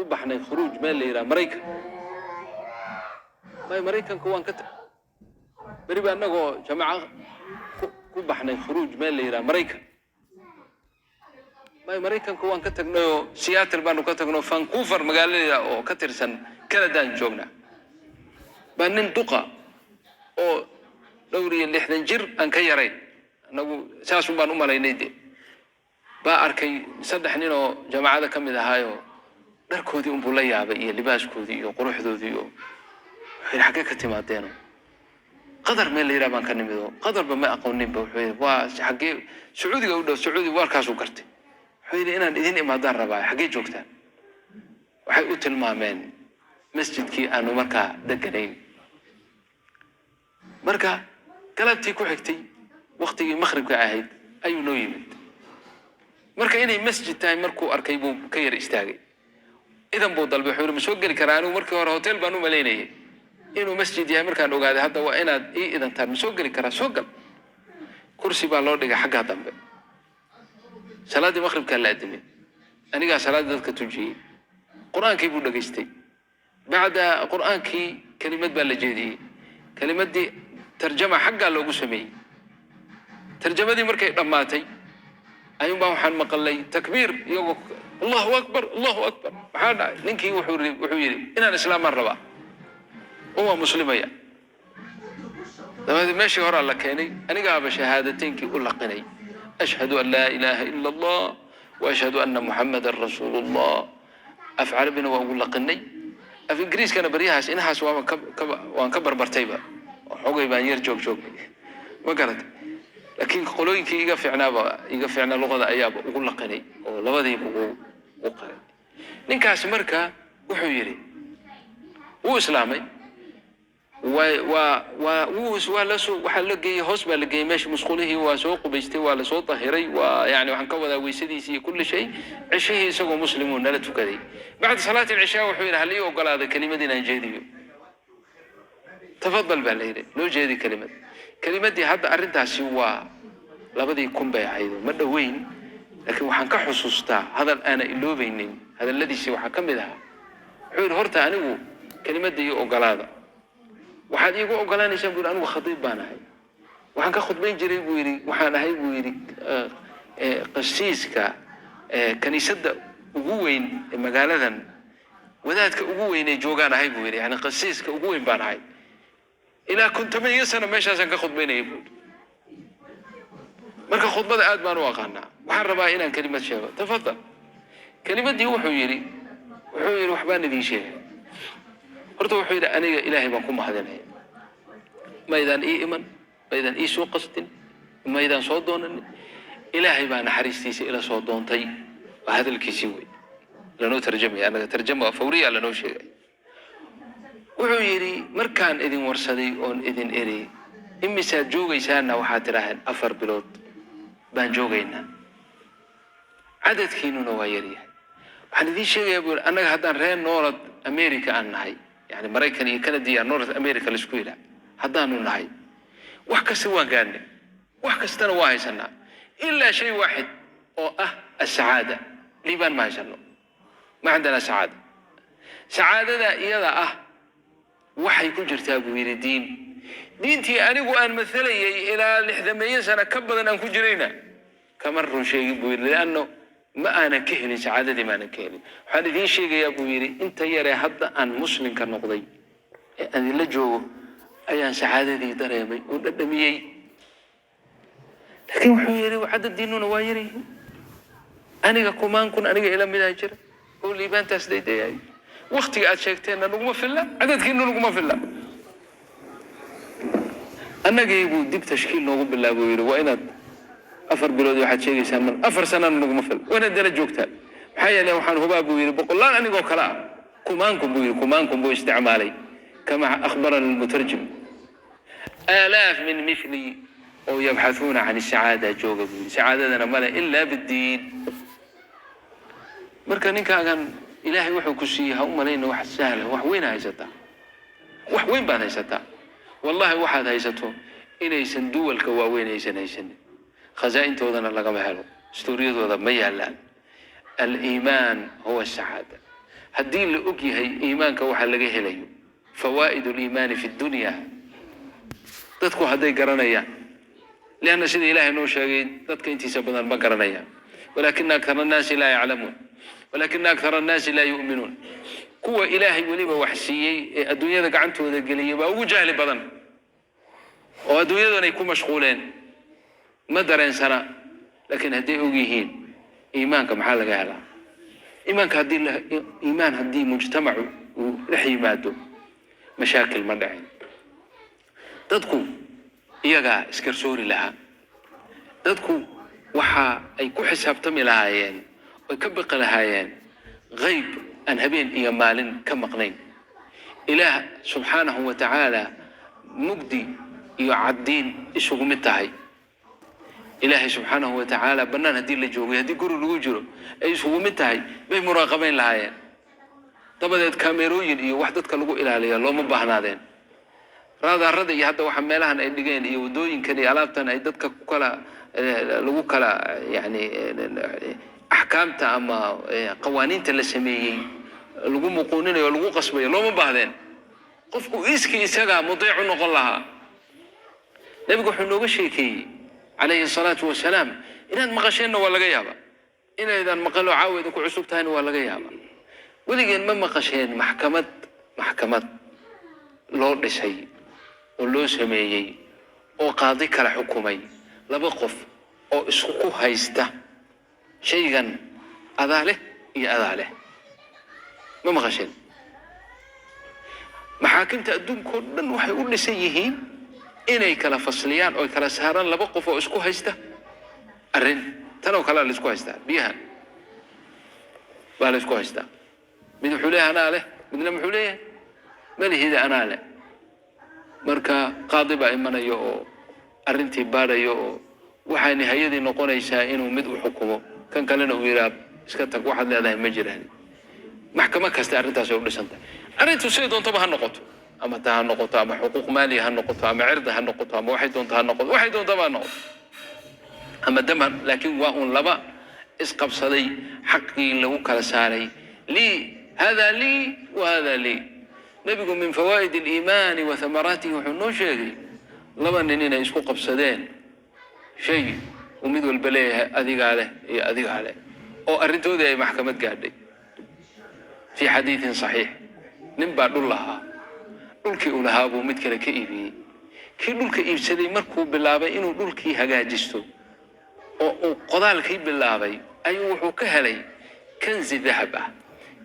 Ku baxnay khuruuj meel la yidhaha Maraykan. May, Maraykanka waan ka beri ba annagoo jamaca ku baxnay khuruuj meel la yidhaha Maraykan. May, Maraykanka waan ka tagnayoo Seattle baanu ka tagnoo Vancouver magaaladeeda oo ka tirsan Canadaan joognaa. Baa nin duqa oo dhowr iyo 60 jir aan ka yarayn, annagu saasun baan u malaynay de, baa arkay saddex nin oo jamaacada ka mid ahaayoo dharkoodii unbuu la yaabay iyo libaaskoodii iyo quruxdoodii, iyo wuxuu yidhi, "Xaggee ka timaadeeno?" "Qadar meel la yidhaha baan ka nimid." Oo Qadarba ma aqooninba. Wuxuu yidhi, "Waa xaggee?" "Sacuudiga u dhow." Sacuudi warkaasuu gartay. Wuxuu yidhi, "Inaan idin imaadaan rabaa, xaggee joogtaan?" Waxay u tilmaameen masjidkii aanu markaa deganayn. Marka galabtii ku xigtay, waktigii maqribka ahayd, ayuu noo yimid. Marka inay masjid tahay markuu arkay buu ka yar istaagay, idan buu dalbay. Wuxuu yidhi, "Ma soo geli karaa? Anigu markii hore hotel baan u malaynayay, inuu masjid yahay markaan ogaaday hadda waa inaad ii idantaan. Ma soo geli karaa?" "Soo gal." Kursi baa loo dhigay xaggaa dambe. Salaaddii maqribkaa la adimay, anigaa salaaddii dadka tujiyey. Qur-aankii buu dhegaystay. Bacda qur-aankii kelimad baa la jeediyey. Kelimaddii tarjama xaggaa loogu sameeyey. Tarjamadii markay dhammaatay ayuunbaa waxaan maqalay takbiir, iyagoo "Allahu akbar, Allahu akbar." Maxaa dhacay? Ninkii wuxuu yidhi, "Inaan islaamaan rabaa oo waa muslimaya." Dabadeed meeshii horaa la keenay, anigaaba shahaadateynkii u laqinay, "Ashhadu an laa ilaaha ila Allah wa ashhadu anna Muxammadan rasuulullah." Af Carabina waa ugu laqinay, af Ingiriiskana baryahaas inahaas waaba waan ka barbartayba, xogay baan yar joog joognay, ma garatay? Laakiin qolooyinkii iga fiicnaaba, iga fiicnaa luqada, ayaaba ugu laqinay oo labadiiba ugu qaray. Ninkaasi marka wuxuu yidhi, wuu islaamay. Waa wuu waa lasoo waxaa la geeyey, hoos baa la geeyey meesha musqulihii. Waa soo qubaystay, waa lasoo dahiray, waa yani waxaan ka wadaa weysadiisii iyo kulli shay. Cishihii isagoo muslimuu nala tukaday. Bacda salaati alcishaa wuxuu yidhi, "Hal ii ogolaada kelimad inaan jeediyo?" "Tafadal," baa la yidhi, "noo jeedi kelimad." Kelimaddii hadda arrintaasi waa 2000 bay ahayd, ma dhoweyn, laakiin waxaan ka xusuustaa hadal aana iloobaynin. Hadalladiisii waxaa ka mid ahaa, wuxuu yidhi, "Horta anigu kelimadda ii ogolaada. Waxaad iigu ogolaanaysaan," buu yidhi, "anigu khatiib baan ahay, waxaan ka khudbayn jiray," buu yidhi, "waxaan ahay," buu yidhi, "qasiiska kaniisadda ugu weyn ee magaaladan, wadaadka ugu weyn ee joogaan ahay," buu yidhi. "Yani qasiiska ugu weyn baan ahay, ilaa 50 sano meeshaasaan ka khudbaynayay," buu yidhi. "Marka khudbada aad baan u aqaanaa. Waxaan rabaa inaan kelimad sheego." "Tafadal." Kelimaddii wuxuu yidhi, "Waxbaan idiin sheegay horta." Wuxuu yidhi, "Aniga Ilaahay baan ku mahadinaya. Maydaan ii iman, maydaan ii soo qastin, maydaan soo doonanin. Ilaahay baa naxariistiisa ila soo doontay." Waa hadalkiisii wey lanoo tarjamaya annaga, tarjama fawriya lanoo sheegay. Wuxuu yidhi, "Markaan idin warsaday oon idin eri, 'Imisaad joogaysaana?' waxaad tidhaaheen, 4 bilood baan joogaynaa, cadadkiinuna waa yaryahay. Waxaan idiin sheegayaa," buu yidhi, "annaga haddaan reer North America aan nahay," yani Maraykan iyo Canada iyo North America laisku yidhaah, "haddaanu nahay, wax kasta waan gaadhnay, wax kastana waa haysanaa, ilaa shay waaxid oo ah asacaada, liibaan ma haysano. Ma cindana sacaada. Sacaadada iyada ah waxay ku jirtaa," buu yidhi, "diin. Diintii anigu aan mathalayay ilaa 60 sano ka badan aan ku jirayna kama run sheegin," buu yidhi, "lianno ma aanan ka helin sacaadadii, ma aanan ka helin. Waxaan idiin sheegayaa," buu yidhi, "inta yaree hadda aan muslimka noqday ee aan idinla joogo ayaan sacaadadii dareemay oo dhadhamiyey." Laakiin wuxuu yidhi, "Cadadiinuna waa yaryihiin. Aniga kumaan kun aniga ila midaa jira oo liibaantaas daydayay. Waktiga aad sheegteenna naguma filla, cadadkiina naguma filla." Annagii buu dib tashkiil noogu bilaabay. Yidhi, "Waa inaad 4 bilood waxaad sheegaysaan mar 4 sanana naguma filla, waa inaad dala joogtaan. Maxaa yeelay waxaan hubaa," buu yidhi, "boqolaal anigoo kale ah, kumaankum," buu yidhi, kumaankum buu isticmaalay, kama akhbarana almutarjim, "aalaaf min mithli oo yabxathuuna can sacaada jooga," buu yidhi. "Sacaadadana male ilaa biddiin. Marka ninkaagan Ilaahay wuxuu ku siiyey ha u malayna wax sahla. Wax weyn haysataa, wax weyn baad haysataa. Wallahi waxaad haysato inaysan duwalka waaweyn aysan haysanin, khazaa'intoodana lagama helo, istuuriyadooda ma yaalaan. Aliimaan huwa sacaada." Haddii la og yahay iimaanka waxa laga helayo, fawaa'id liimaani fi dunya, dadku hadday garanayaan, lianna sida Ilaahay noo sheegay, dadka intiisa badan ma garanayaan. Walaakina akthara annaasi laa yaclamuun, walaakina akthara annaasi laa yu'minuun. Kuwa Ilaahay weliba wax siiyey ee adduunyada gacantooda geliyey baa ugu jahli badan, oo adduunyadan ay ku mashquuleen, ma dareensana. Laakiin hadday og yihiin iimaanka maxaa laga helaa, iimaanka haddii iimaan haddii mujtamacu uu dhex yimaado, mashaakil ma dhicin. Dadku iyagaa isgarsoori lahaa. Dadku waxa ay ku xisaabtami lahaayeen oy ka biqi lahaayeen qayb aan habeen iyo maalin ka maqnayn. Ilaah subxaanahu wa tacaala mugdi iyo caddiin isugu mid tahay. Ilaahay subxaanahu wa tacaala bannaan haddii la joogay, haddii guri lagu jiro, ay isugu mid tahay bay muraaqabayn lahaayeen. Dabadeed kaamerooyin iyo wax dadka lagu ilaaliya looma baahnaadeen. Raadaarada iyo hadda waxa meelahan ay dhigeen iyo waddooyinkan iyo alaabtan ay dadka ku kala lagu kala, yani, axkaamta ama qawaaniinta la sameeyey lagu muquuninayo o lagu qasbayo, looma baahdeen. Qofku iskii isagaa mudiic u noqon lahaa. Nebigu wuxuu nooga sheekeeyey calayhi salaatu wasalaam, inaad maqasheenna waa laga yaabaa, inaydan maqaloo caawa idinku cusub tahayna waa laga yaabaa. Weligeen ma maqasheen maxkamad loo dhisay oo loo sameeyey oo qaadi kala xukumay laba qof oo isku ku haysta shaygan, adaa leh iyo adaa leh? Ma maqasheen? Maxaakimta adduunka oo dhan waxay u dhisan yihiin inay kala fasliyaan oo kala saaraan laba qof oo isku haysta arrin tan oo kalea la isku haystaa. Biyahan baa la isku haystaa. Mid wuxuu leeyahay anaa leh, midna muxuu leeyahay malihida, anaa leh. Marka qaadi baa imanaya oo arrintii baadhayo, oo waxaa nihayadii noqonaysaa inuu mid u xukumo, kan kalena uu yidhaha iska tag, waxaad leedahay ma jiraan. Maxkamad kasta arrintaas ay u dhisan tahay. Arrintu siday doontaba ha noqoto, ama ta ha noqoto, ama xuquuq maaliya ha noqoto, ama cirda ha noqoto, ama waxay doonto ha noqoto, waxay doontaba ha noqoto, ama dam ha, laakiin waa uun laba isqabsaday xaqii lagu kala saaray, lii hada lii wa hada lii. Nebigu min fawaa'id aliimaani wa thamaraatihi wuxuu noo sheegay laba nin inay isku qabsadeen shay uu mid walba leeyahay, adigaa leh iyo adigaa leh, oo arrintoodii ay maxkamad gaadhay. Fii xadiidin saxiix, nin baa dhul lahaa. Dhulkii uu lahaa buu mid kale ka iibiyey. Kii dhulka iibsaday markuu bilaabay inuu dhulkii hagaajisto oo uu qodaalkii bilaabay, ayuu wuxuu ka helay kanzi dahab ah.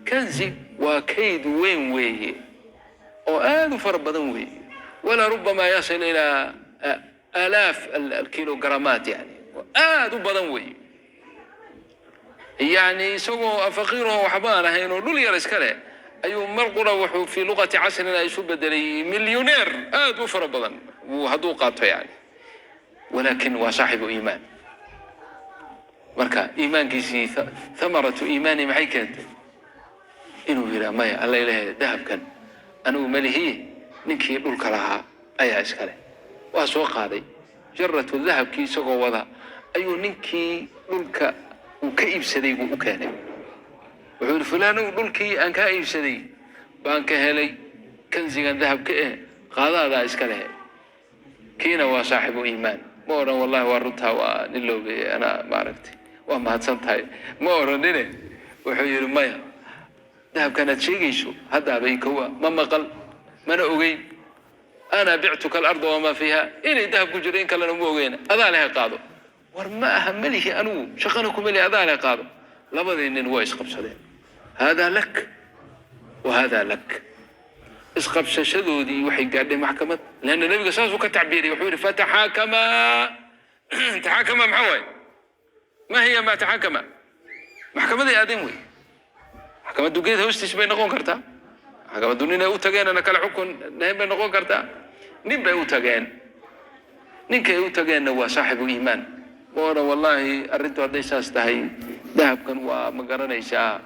Kanzi waa kayd weyn weeye oo aad u fara badan weeye, walaa rubamaa yasil ilaa aalaaf alkilogramaat, yani aad u badan weeye. Yani isagoo faqiiroo waxba aan ahayn oo dhul yar iska leh ayuu mar qura wuxuu fii luqati casrina isu bedelay milyoneer aad u fara badan wuu hadduu qaato, yani. Walaakin waa saaxibu iimaan. Marka iimaankiisii, thamaratu iimaani, maxay keentay? Inuu yidhaha maya, alla ilahay, dahabkan anigu malihiye, ninkii dhulka lahaa ayaa iska leh. Waa soo qaaday jaratu dahabkii, isagoo wada ayuu ninkii dhulka uu ka iibsaday buu u keenay. Wuxuu yidhi, fulaanow, dhulkii aan kaa iibsaday baan ka helay kanzigan dahabka eh, qaadaadaa iska leh. Kiina waa saaxibu iimaan. Ma odhan wallahi waa runtaa, waa nin loobeeyey, anaa maaragtay, waa mahadsan tahay, ma odhanine. Wuxuu yidhi maya, dahabkan aad sheegayso haddaaba ikowa ma maqal mana ogeyn. Ana bictuka alarda wamaa fiiha, inay dahab ku jiro in kalena ma ogeyn, adaa lehe, qaado. War ma aha, melihi anigu, shaqana kuma lihi, adaa leh, qaado. Labadii nin waa isqabsadeen, haadaa lak wa haadaa lak. Isqabsashadoodii waxay gaadhay maxkamad, leanna nebiga saasuu ka tacbiiriyay. Wuxuu yidhi fataxaakamaa. Taxaakama maxaa waaye? Ma hiya ma taxaakama? Maxkamaday aadeen wey. Maxkamaddu geed hoostiis bay noqon kartaa, maxkamaddu nin ay u tageen ana kala xukun dhahen bay noqon kartaa. Nin bay u tageen. Ninkay u tageenna waa saaxibu iimaan. Ma odhan wallaahi arrintu hadday saas tahay, dahabkan waa, ma garanaysaa,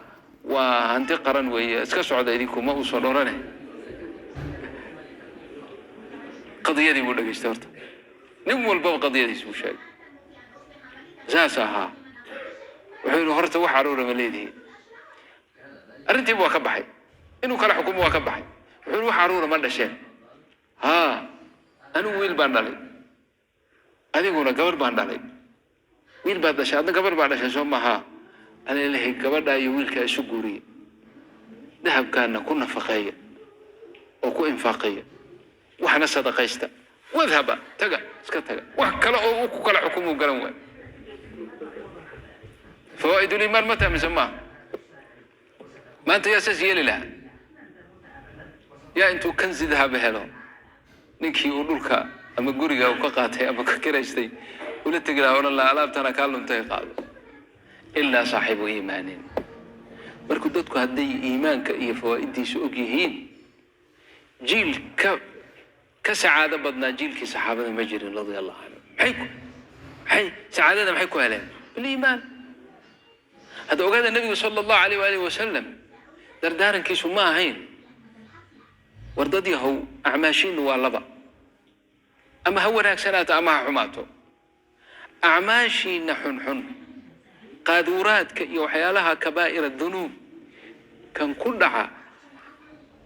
waa hanti qaran weeye, iska socda idinku, ma uusan odhane. Qadiyadii buu dhegaystay horta, nin walbaba qadiyadiis buu sheegay. Saas ahaa. Wuxuu yidhi horta wax caruura ma leedihiin? Arrintiiba waa ka baxay, inuu kala xukumo waa ka baxay. Wuxuu yidhi, wax caruura ma dhasheen? Haa, anigu wiil baan dhalay, adiguna gabar baan dhalay. Wiil baad dhashay, adna gabar baa dhashay, soo maha? Alelehay, gabadhaa iyo wiilkaa isu guuriya, dahabkaana ku nafaqeeya oo ku infaaqeeya, waxna sadaqaysta. Wadhaba, taga, iska taga. Wax kale oo uu ku kala xukumuu garan waayo. Fawaa'id uliimaan ma taha mise maaha? Maanta yaa saas yeeli lahaa? Yaa intuu kanzi dahaba helo ninkii uu dhulka ama guriga uu ka qaatay ama ka kiraystay ula tegi lahaa, odhan lahaa, alaabtana kaa luntay qaado? Ilaa saaxibu iimaanin. Marku dadku hadday iimaanka iyo fawaa'idiisa og yihiin, jiil ka sacaado badnaa jiilkii saxaabada ma jirin, radia Allahu canhu. Maxay sacaadada maxay ku heleen? Biliimaan. Hadda ogaada, Nebigu sala Allahu alayh waalihi wasalam dardaarankiisu ma ahayn, war dad yahow, acmaashiinu waa laba, ama ha wanaagsanaato ama ha xumaato. Acmaashiina xunxun, qaaduuraadka iyo waxyaalaha kabaa'ira dunuub kan ku dhaca,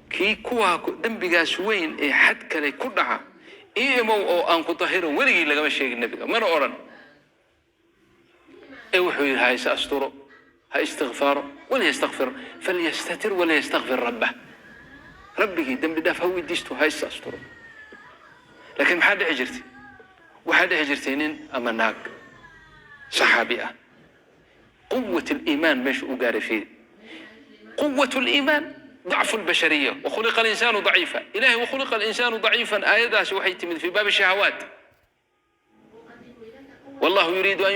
kii kuwaa dembigaas weyn ee xad kale ku dhaca, ii imow oo aan ku dahiro, weligii lagama sheegin Nebiga, mana odhan. Ee wuxuu yidhi, ha is asturo, ha istikfaaro, walyastakfir, falyastatir walyastakfir rabbah, rabbigii dembi dhaaf ha weydiisto, ha is asturo. Laakiin maxaa dhici jirtay? Waxaa dhici jirtay nin ama naag saxaabi ah, quwat aliimaan meesha u gaaray. Fiiri, quwat aliimaan, ضعف البشرية، وخلق الإنسان ضعيفا. إلهي وخلق الإنسان ضعيفا آيadaasi waxay timid في باب الشهوات. والله يريد أن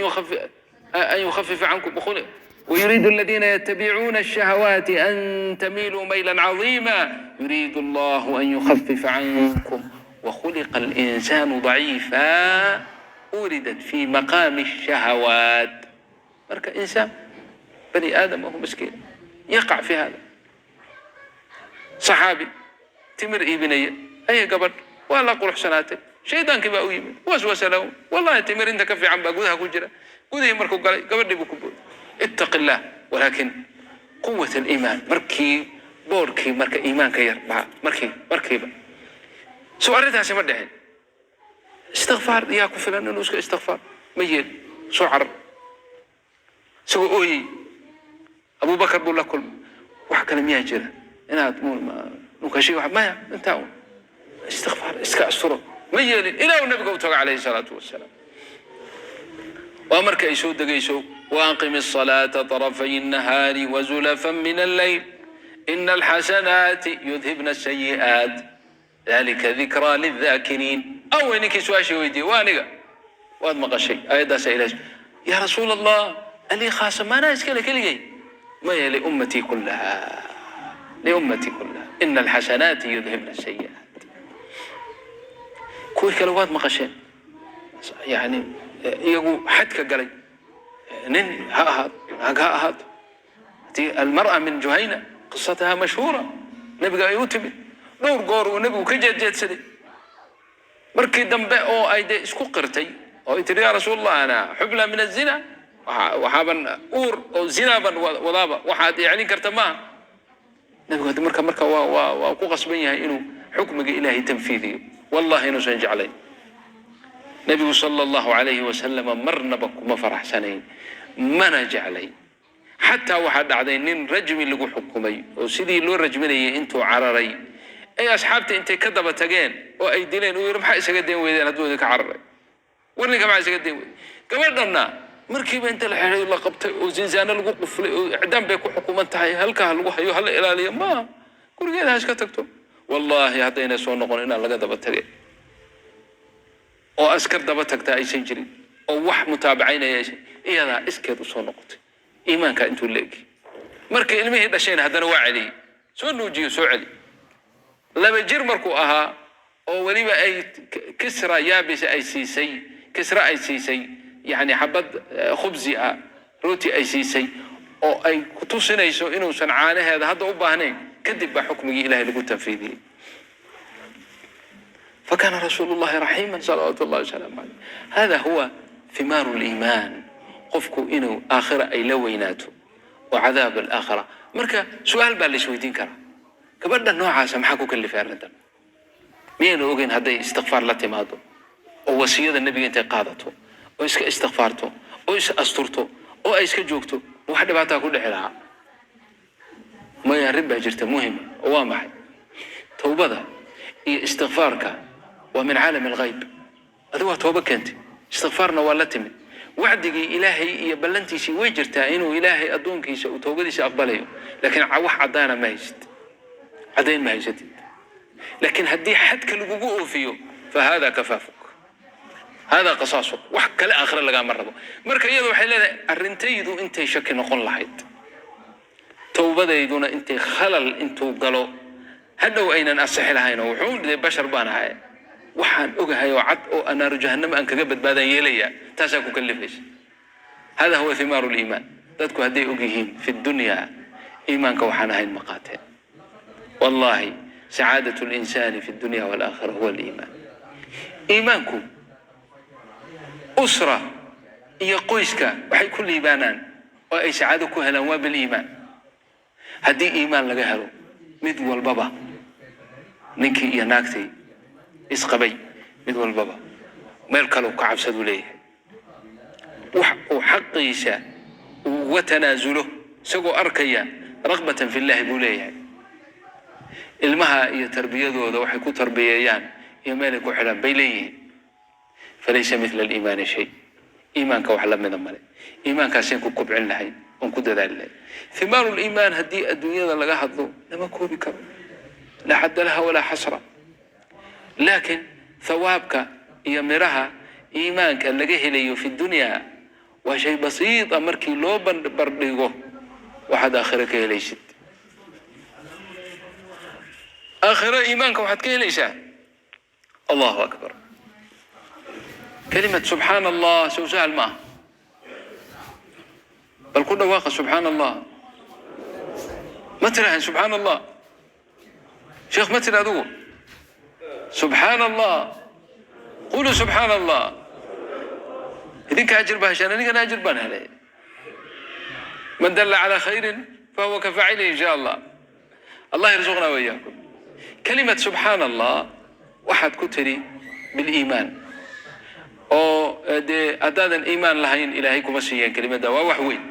يخفف عنكم وخلق ويريد الذين يتبعون الشهوات أن تميلوا ميلا عظيما، يريد الله أن يخفف عنكم وخلق الإنسان ضعيفا، أوردت في مقام الشهوات. Marka insaan bani aadam ahu miskiin yaqac fi hada. Saxaabi timir iibinaya ayay gabadh waa la quruxsanaatay. Shaydaankii baa u yimid, waswasa lahu, wallahi timir inta ka fiican baa gudaha ku jira. Gudihii markuu galay, gabadhii buu ku booday. Ittaqi illah. Walaakin quwat aliimaan, markii boorkii marka iimaanka yar baa markiiba soo arrintaasi ma dhicin. Istikfaar yaa ku filan inuu iska istikfaar ma yeel. Soo carar isagoo ooyey, Abubakar buu la kulmay. Wax kale miyaa jira inaad nukashi? Maya, intaa un istikfaar, iska asturo. Ma yeelin ilaa uu Nabiga u tago calayhi salaatu wasalaam. Waa marka ay soo degayso, waaqim الصلاة طرفي النهار وزلفا من الليل إن الحسنات يذهبن السيئات ذلك ذكرى للذاكرين. Awey ninkii su-aashii weydiiyey? Waa aniga. Waad maqashay aayaddaasa ilaah. Yaa rasuul Allah, alii khaasa, maanaa iskale keligay? Maya, liummatii kullaha, liummatii kullaha. Ina alxasanaati yudhibna sayi'aat. Kuwii kale waad maqasheen, yani iyagu xadka galay, nin ha ahaato, naag ha ahaato. Haddii almar'a min Juhayna, qisataha mashhuura, Nebiga ay u timid, dhowr goor uu Nebigu ka jeedjeedsaday. Markii dambe oo ay dee isku qirtay oo ay tiri, yaa rasuul Allah, ana xubla min azina, waxaaban uur oo zinaaban wadaaba, waxaad iclin karta maaha. Nebigu hadda marka waa ku qasban yahay inuu xukmiga Ilaahay tanfiidiyo. Wallahi inuusan jeclayn Nebigu sala Allahu calayhi wasalama, marnaba kuma faraxsanayn, mana jeclay. Xataa waxaa dhacday nin rajmi lagu xukumay oo sidii loo rajminayay intuu cararay ay asxaabta intay ka daba tageen oo ay dileen. Uu yidhi, maxaa isaga deen weydeen hadduu idinka cararay? War ninka maxaa isaga deen weyden? Gabadhanna markiiba inta la xidhay, la qabtay oo zinzaano lagu quflay oo icdaam bay ku xukuman tahay, halkaa lagu hayo, hala ilaaliyo maaha, gurigeeda ha iska tagto. Wallaahi haddayna soo noqon inaan laga daba tageen oo askar daba tagtaa aysan jirin oo wax mutaabacaynaya aysan, iyadaa iskeed usoo noqotay. Iimaanka intuu la egi. Markay ilmihii dhashayna haddana waa celiyey, soo nuujiyo, soo celi. 2 jir markuu ahaa oo weliba ay kisra yaabisa ay siisay, kisra ay siisay, yani xabad khubsi ah, rooti ay siisay oo ay ku tusinayso inuusan caanaheeda hadda u baahnayn, kadib baa xukmigii Ilahay lagu tanfiidiyey. فكان رسول الله رحيما صلوات الله وسلامه عليه. هذا هو ثمار الإيمان. Qofku inuu aakhira ay la weynaato oo cadaab alaakhira. Marka su-aal baa la isweydiin karaa: gabadha noocaasa maxaa ku kalifay arrintan? Miyaynu ogeyn hadday istikfaar la timaado oo wasiyada Nebiga intay qaadato oo iska istikfaarto oo is asturto oo ay iska joogto, wax dhibaataa ku dhici lahaa? Maya, arrin baa jirta muhima. Oo waa maxay? Towbada iyo istikfaarka waa min caalam alghayb. Adigu waa tooba keentay, istikfaarna waa la timid. Wacdigii Ilaahay iyo ballantiisii way jirtaa inuu Ilaahay addoonkiisa uu towbadiisa aqbalayo, laakiin wax caddaana ma haysid, caddayn ma haysatid. Laakiin haddii xadka lagugu oofiyo, fa hada kafaafuk, hada qasaasuk, wax kale aakhire lagaama rabo. Marka iyada waxay leedahay: arrintaydu intay shaki noqon lahayd, towbadayduna intay khalal intuu galo hadhow aynan asixi lahayn, oo wuxuu dhintay, bashar baan ahay, waxaan ogahay oo cad oo naaru jahannama aan kaga badbaadaan yeelaya. Taasaa ku kalifaysa. Hada huwa thimaaru liimaan. Dadku hadday og yihiin fi dunya iimaanka waxaan ahayn ma qaateen. Wallahi, sacaadatu linsaani fi dunya walaakhira huwa aliimaan. Iimaanku usra iyo qoyska waxay ku liibaanaan oo ay sacaado ku helaan waa biliimaan. Haddii iimaan laga helo mid walbaba, ninkii iyo naagtii isqabay, mid walbaba meel kaleu ka cabsaduu leeyahay, wax uu xaqiisa uu uga tanaasulo isagoo arkaya raqbatan fi llahi buu leeyahay. Ilmaha iyo tarbiyadooda waxay ku tarbiyeeyaan iyo meelay ku xidhaan bay leeyihiin. Falaysa mithla aliimaani shay. Iimaanka wax lamida male. Iimaankaaseen ku kobcin lahayn oon ku dadaali lahayn. Thimaaru liimaan haddii adduunyada laga hadlo lama koobi karo, laa xadda laha walaa xasra. Laakiin thawaabka iyo miraha iimaanka laga helayo fi dunyaa waa shay basiita markii loo barbardhigo waxaad aakhiro ka helaysid. Aakhiro iimaanka waxaad ka helaysaa, Allahu akbar, kelimad subxaana Allah. Sow sahal ma aha? Bal ku dhawaaqa subxaana Allah. Ma tirahan subxaana Allah? Sheekh, ma tiri adigu subxaana Allah? Quluu subxaana Allah. Idinka ajir baa heshaan, anigana ajir baan helay. Man dalla calaa khayrin fahuwa ka faacilihi, in sha Allah. Allah yarzuqna wa iyaakum. Kelimad subxaana Allah waxaad ku tiri biliimaan, oo dee haddaadan iimaan lahayn Ilaahay kuma siiyeen kelimadda. Waa wax weyn,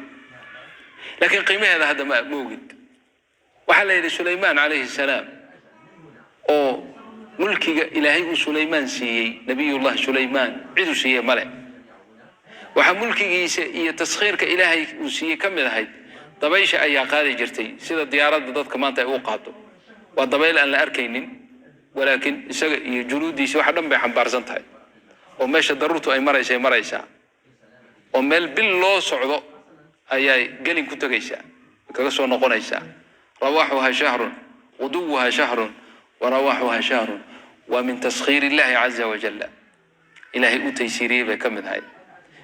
laakiin qiimaheeda hadda ma ogid. Waxaa la yidhi Sulaymaan calayhi salaam, oo mulkiga Ilaahay uu Sulaymaan siiyey, Nabiyullahi Sulaymaan ciduu siiyey male, waxaa mulkigiisa iyo taskhiirka Ilaahay uu siiyey ka mid ahayd dabaysha ayaa qaadi jirtay sida diyaaradda dadka maanta ay u qaado. Waa dabayl aan la arkaynin, walaakin isaga iyo junuudiisa waxa dhan bay xambaarsan tahay, oo meesha daruurtu ay maraysay maraysaa, oo meel bil loo socdo ayay gelin ku tegaysaa, kaga soo noqonaysaa. Rawaaxuha shahrun, guduwuha shahrun wa rawaaxuha shahrun. Waa min taskhiir illahi caza wajalla, Ilaahay u taysiiriyey bay ka mid ahay.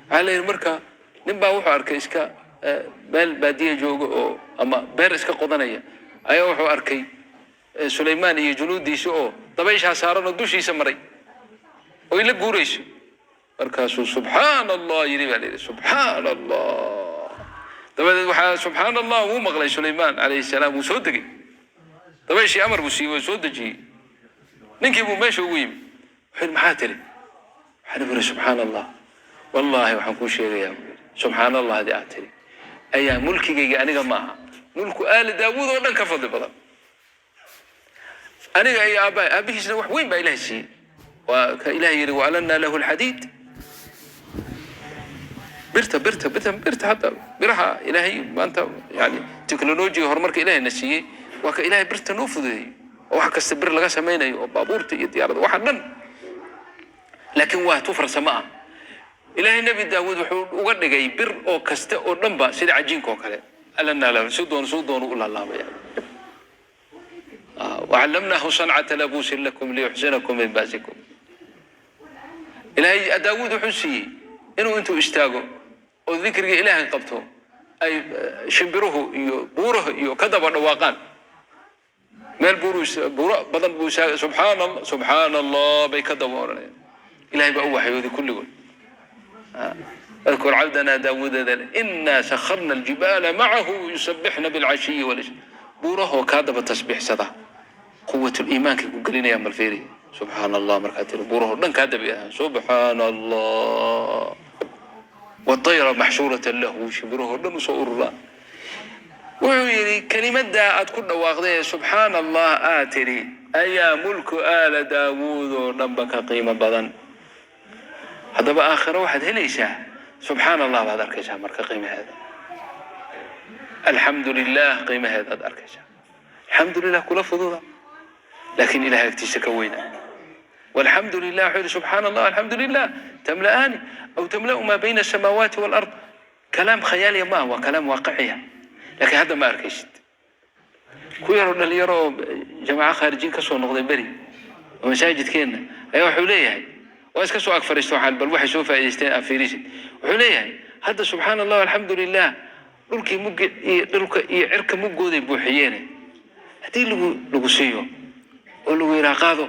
Waxaa la yidhi marka nin baa wuxuu arkay iska meel baadiya jooga oo ama beer iska qodanaya ayaa wuxuu arkay Sulaymaan iyo junuudiisa oo dabayshaa saaran oo dushiisa maray oo ila guurayso. Markaasuu subxaana Allah yidhi baa la yidhi. Subxaana Allah. Dabadeed waxaa subxaana Allah wuu maqlay Sulaymaan calayhi salaam. Wuu soo degay, dabayshii amar buu siiyey, wuu soo dejiyey. Ninkii buu meesha ugu yimi. Wuxuu yidhi: "Maxaa tiri?" Waxaan yidhi: "Subxaana Allah. Wallaahi waxaan kuu sheegayaa," buu yidhi, "subxaana Allah hadii aad tiri ayaa mulkigayga aniga ma aha, mulku aali Daawuud oo dhan ka fadli badan. Aniga iyo aabbahay." Aabbihiisna wax weyn baa Ilahay siiyey. Waa ka Ilahay yidhi: "Waalanna lahu alxadiid." Birta, birta, birta, birta, hadda biraha Ilaahay maanta, yani teknolojiga horumarka Ilaahay na siiyey, waa ka Ilaahay birta noo fududeeyey, oo wax kasta bir laga samaynayo, oo baabuurta iyo diyaaradda waxa dhan. Laakiin waa tu farsamo ah. Ilaahay Nebi Daawuud wuxuu uga dhigay bir oo kasta oo dhanba sida cajiinka oo kale. Alanaa lahu, si doon suu doonu u laalaabaya. Wacallamnaahu sancata labuusin lakum liyuxsinakum min ba'sikum. Ilaahay Daawuud wuxuu siiyey inuu intuu istaago oo dikriga Ilaahay qabto ay shimbiruhu iyo buuraha iyo ka daba dhawaaqaan. Meel buuru, buuro badan buu istaagay, subxaana Allah, subxaana Allah bay ka daba oranayaan. Ilahay baa u waxyooday kulligood. Wadkur cabdana Daawuuda inaa sakharna aljibaala macahu yusabixna bilcashiyi walish. Buurahoo kaa daba tasbiixsada, quwat liimaankay ku gelinayaan. Bal fiiri, subxaana Allah markaa tiri, buurahoo dhan kaa daba yidhahdaan subxaana Allah. Watayra maxshuuratan lahu, shimbirahoo dhan usoo ururaan. Wuxuu yidhi, kelimadaa aad ku dhawaaqday ee subxaana Allah aad tidhi ayaa mulku aala Daawuud oo dhanba ka qiimo badan. Haddaba aakhiro waxaad helaysaa subxaana Allah baad arkaysaa. Marka qiimaheeda, alxamdu lilah qiimaheeda aad arkaysaa. Alxamdu lilah kula fududa, laakiin Ilahay agtiisa ka weyna. Walxamdu lilah, wuxuu yidhi, subxaana Allah, alxamdu lilah tamla'aani aw tamla'u maa bayna asamaawaati walard. Kalaam khayaaliya maaha, waa kalaam waaqiciya, laakiin hadda ma arkaysid. Ku yaroo dhalinyaro oo jamaaco khaarijiin ka soo noqday beri oo masaajidkeenna ayaa wuxuu leeyahay, waa iska soo ag fariisto, waxaan bal waxay soo faa'iidaysteen aan fiirisid. Wuxuu leeyahay, hadda subxaana Allah, alxamdu lilah, dhulkii muggi iyo dhulka iyo cirka muggooday buuxiyeene, haddii lagu siiyo oo lagu yidhaha qaado,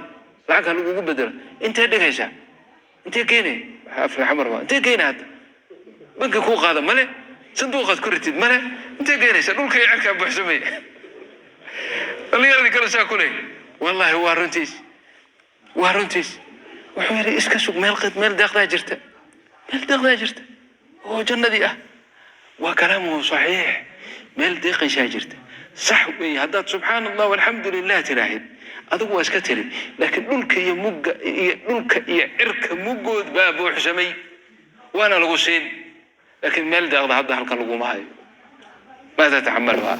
lacag ha lagugu bedelo, intee dhigaysaa? Intee keenay? Afri xamar baa intee keenay? Hadda banki kuu qaada male, sanduuqaad ku ritid male, intee keenaysa? Dhulka iyo cirkaa buuxsamay. Dhalinyaradii kale saa ku leh, wallahi waa runtiis, waa runtiis. Wuxuu yidhi, iska sug, meel meel deeqdaa jirta, meel deeqdaa jirta oo jannadii ah. Waa kalaamuhu saxiix, meel deeqaysaa jirta, sax weeye. Haddaad subxaana Allah walxamdu lilah tiraahid, adigu waa iska tiri, laakiin dhulka iyo mugga iyo dhulka iyo cirka muggood baa buuxsamay, waana lagu siin, laakiin meel deeqda hadda halkan laguma hayo. Maa tataxamaluha?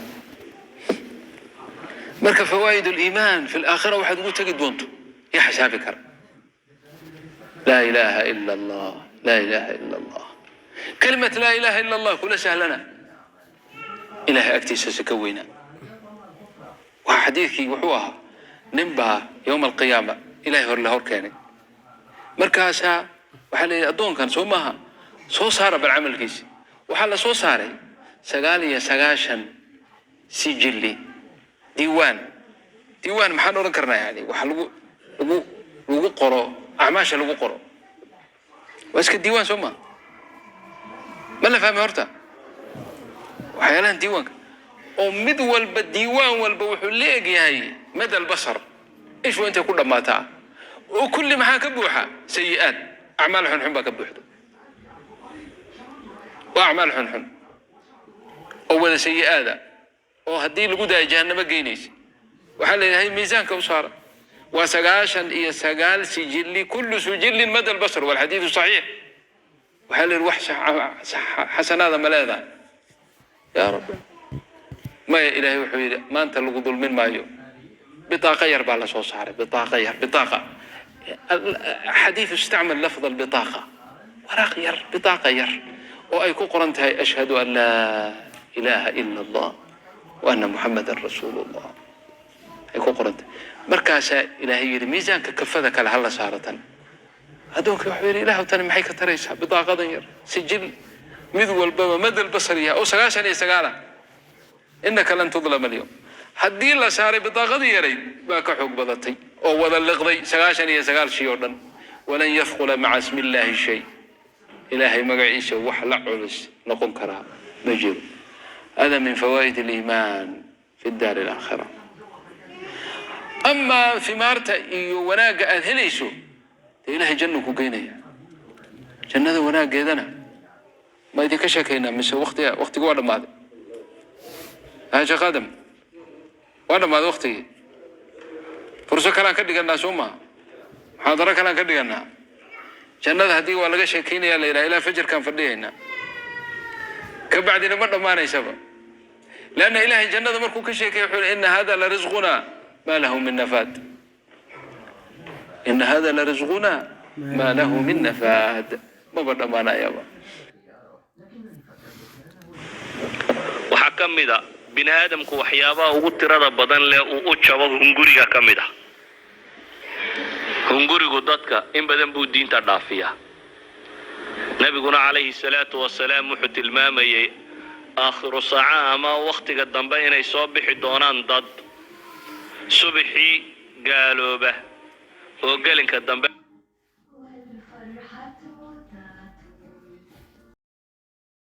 Marka fawaa'id aliimaan fi alaakhira waxaad ugu tegi doonto yaa xisaabi kara? Laa ilaaha ila Allah, laa ilaaha ila Allah. Kalimat laa ilaaha ila Allah kula sahlana, Ilahay agtiisa si ka weynaa. Waxaa xadiidkii wuxuu ahaa, nin baa yowma alqiyaama Ilahay hor la hor keenay. Markaasaa waxaa la yidhi, addoonkan soo maaha, soo saara bal camalkiisi. Waxaa la soo saaray 99 sijilli, diiwaan. Diiwaan maxaan odhan karnaa? Yani waxa lagu qoro acmaasha lagu qoro waa iska diiwaan, soo maha? Ma la fahmay horta waxyaalahan diiwaanka? Oo mid walba, diiwaan walba wuxuu la eg yahay mada albasar, ishu intay ku dhammaataa, oo kulli maxaa ka buuxa? Sayi-aad, acmaal xunxun baa ka buuxda. Waa acmaal xunxun oo wada sayi-aada, oo haddii lagu daayo jahannamo geynaysa. Waxaa la yidhahay, miisaanka u saara. Waa 99 sijili, kullu sijilin mada albasar, walxadiidu saxiix. Waxaa la yidhi, wax xasanaada ma leedahay yaa rabbi? Maya. Ilaahay wuxuu yidhi, maanta lagu dulmin maayo. Bitaaqa yar baa la soo saaray, bitaaqa yar, bitaaqa. Xadiidu istacmal lafd albitaaqa, waraaq yar, bitaaqa yar oo ay ku qoran tahay ashhadu an laa ilaaha ila Allah wa anna muxamadan rasuulu Allah ay ku qoran tahay. Markaasaa Ilaahay yidhi, miisaanka kafada kale hala saaro tan. Addoonkii wuxuu yidhi, ilaahu, tani maxay ka taraysaa? Bidaaqadan yar, sijil mid walbaba madal basar yahay oo 99-a. Innaka lan tudlama alyawm. Haddii la saaray, bidaaqadii yarayd baa ka xoog badatay oo wada liqday 99 shay oo dhan. Walan yafqula maca ismi illaahi shay. Ilaahay magaciisa wax la culus noqon karaa ma jiro. Hada min fawaa'id aliimaan fi daari alaakhira. Amaa himaarta iyo wanaagga aada helayso, dee Ilahay jannu ku geynaya. Jannada wanaaggeedana ma idinka sheekaynaa mise waqtiga waqtigi waa dhammaaday? Ha, Sheekh Aadam, waa dhammaaday waqtigii. Furso kalean ka dhiganaa, soo maha? Muxaadaro kalean ka dhiganaa. Jannada haddii waa laga sheekaynaya la yidhaha, ilaa fajarkaan fadhiyaynaa, ka bacdina ma dhammaanaysaba. Leanna Ilahay jannada markuu ka sheekaya wuxuu yihi, ina hada la risquna ma lahu min nafaad, ina hada la risquna ma lahu min nafaad. Maba dhammaanayaba. Waxaa ka mid a bini aadamku waxyaabaha ugu tirada badan leh uu u jabo hunguriga ka mid ah. Hungurigu dadka in badan buu diinta dhaafiyaa. Nebiguna calayhi salaatu wasalaam wuxuu tilmaamayey aakhiru saaca ama wakhtiga dambe inay soo bixi doonaan dad subixii gaalooba oo gelinka dambe